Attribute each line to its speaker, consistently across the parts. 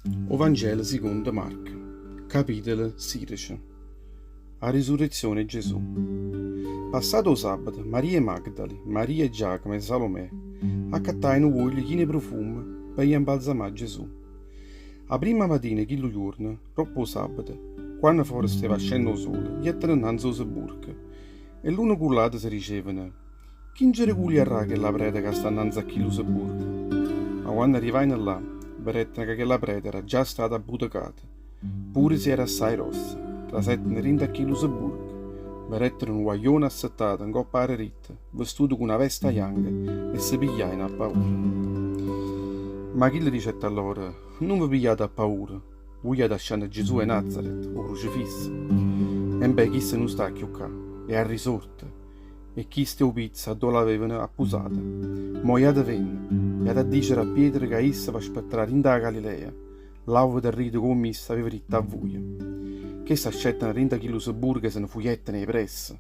Speaker 1: O Vangelo sicondo Marco, capitolo sìdece. A risurrezione 'e Gesù. Passato 'o sabbato, Maria 'e Magdali, Maria 'e Giacomo e Salomè accattàino uoglio chino 'e prufumo pe' i' a 'mbalzamà Gesù. A primma matina 'e chillu juorno, roppo 'o sabbato, quanno fore steva ascenno 'o sole, jettero 'nnanze 'o sebburco e l'uno cu ll'ato se dicevano, Chi nce recugliarrà chella preta ca sta 'nnanze a chillu sebburco? Ma quanno arrivaino là, vedettero ca chella preta era già stata abbutecata, pure si era assai grossa. Trasettero dinto a chillu sebburco, vedettero nu guaglione assettato 'ncoppa 'a deritta, vestuto cu na vesta janca, e se pigliaino appaura. Ma chillo dicette a loro, Nun ve pigliate appaura, vuje jate ascianno Gesù 'e Nazaret, 'o crucifisso. Embè, chisto nun sta cchiù ccà, è arrisorto. E chisto è 'o pizzo addò l'avevano appusato. Mò jatevenne, jate a dicere a Pietro ca isso v'aspetterà dint' 'a Galilea, là 'o vedarrite comme isso aveva ditto a vuje. Cheste ascetteno 'a dint' 'a chillu sebburco e se ne fujetteno 'e pressa,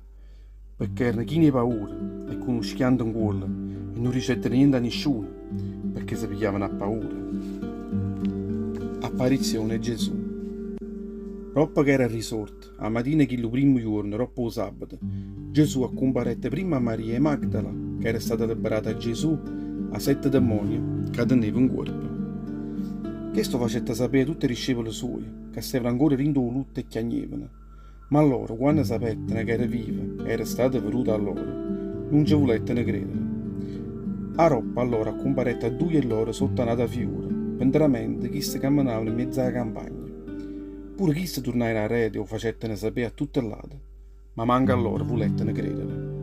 Speaker 1: pecché erano chine 'e paura e cu nu schianto 'ncuollo e nun dicettero niente a nisciuno, pecché se pigliavano appaura. Apparizione 'e Gesù. Doppo che era risorto, 'A matina 'e chillu primmo juorno doppo 'o sabbato, Gesù accumparette primma a Maria 'e Magdala, ca era stata libberata 'a Gesù 'a sette demmonie ca teneva 'ncuorpo. Chesto 'o facette sapé a tutt' 'e discepole suoje, ca stevano ancora dint' 'o lutto e chiagnevano. Ma lloro, quanno sapetteno ca era vivo e era stato veduto 'a lloro, nun ce vuletteno credere. Aroppo allora accumparette a duje 'e lloro sotto a n'ata fiura, pe 'ntramente chiste cammenavano 'mmiez' 'a campagna. Pure chiste turnajeno arete e 'o facetteno sapé a tutte ll'ate, ma manco a lloro vuletteno credere.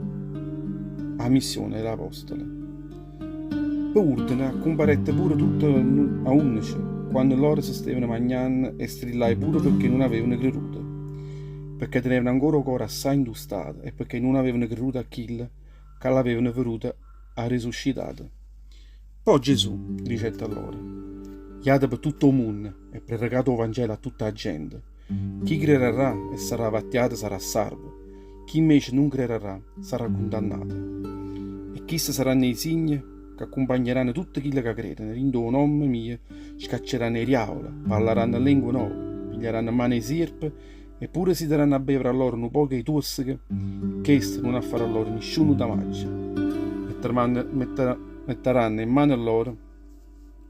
Speaker 1: A missione 'e l'apostole. Pe urdene accumparette pure tutto a unnece, quanno lloro se steveno magnanno e strillaje pure pecché nun avevano creduto, pecché tenevano ancora 'o core assaje 'ntustato e pecché nun avevano creduto a chillo ca l'avevano veduto arresuscitato. Po' Gesù dicette a loro, Jate pe tutto 'o munno e prerecate 'o Vangelo a tutta 'a gente. Chi crerarrà e sarrà vattiato sarrà sarvo, chi invece nun crerarrà sarrà cundannato. E chiste saranno 'e signe ca accumpagneranno tutte chille ca credeno, dint' 'o nomme mio scacceranno 'e diavule, parleranno lengue nove, pigliaranno 'mmano 'e sierpe e pure si daranno a bevere a loro nu poco 'e tuosseco, chesto nun farrà loro nisciuno damaggio. Mettaranno 'e mmane lloro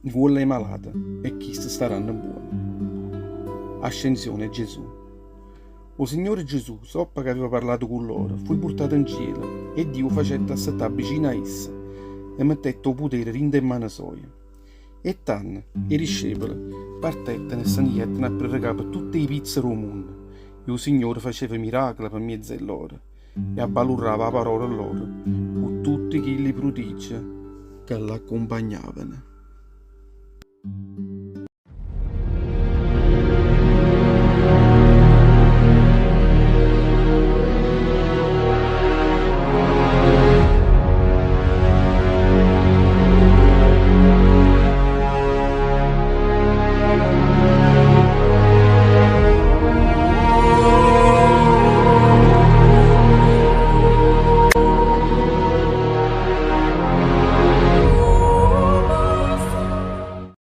Speaker 1: 'ncuollo 'e malate e chiste staranno buone. Ascensione 'e Gesù. O Signore Gesù, soppa che aveva parlato cu loro, fuje purtato 'ncielo e Dio 'o facette assettà vicino a isso e mettette 'o putere dint' 'e mmane soje. E tanno, 'e discepole partetteno e se ne jetteno a prerecà pe tutt' 'e pizze d' 'o munno, e 'o Signore faceva miracole pe mmiezzo 'e lloro, e abbalurrava 'a parola lloro cu tutte chilli prudigge ca ll'accumpagnaveno.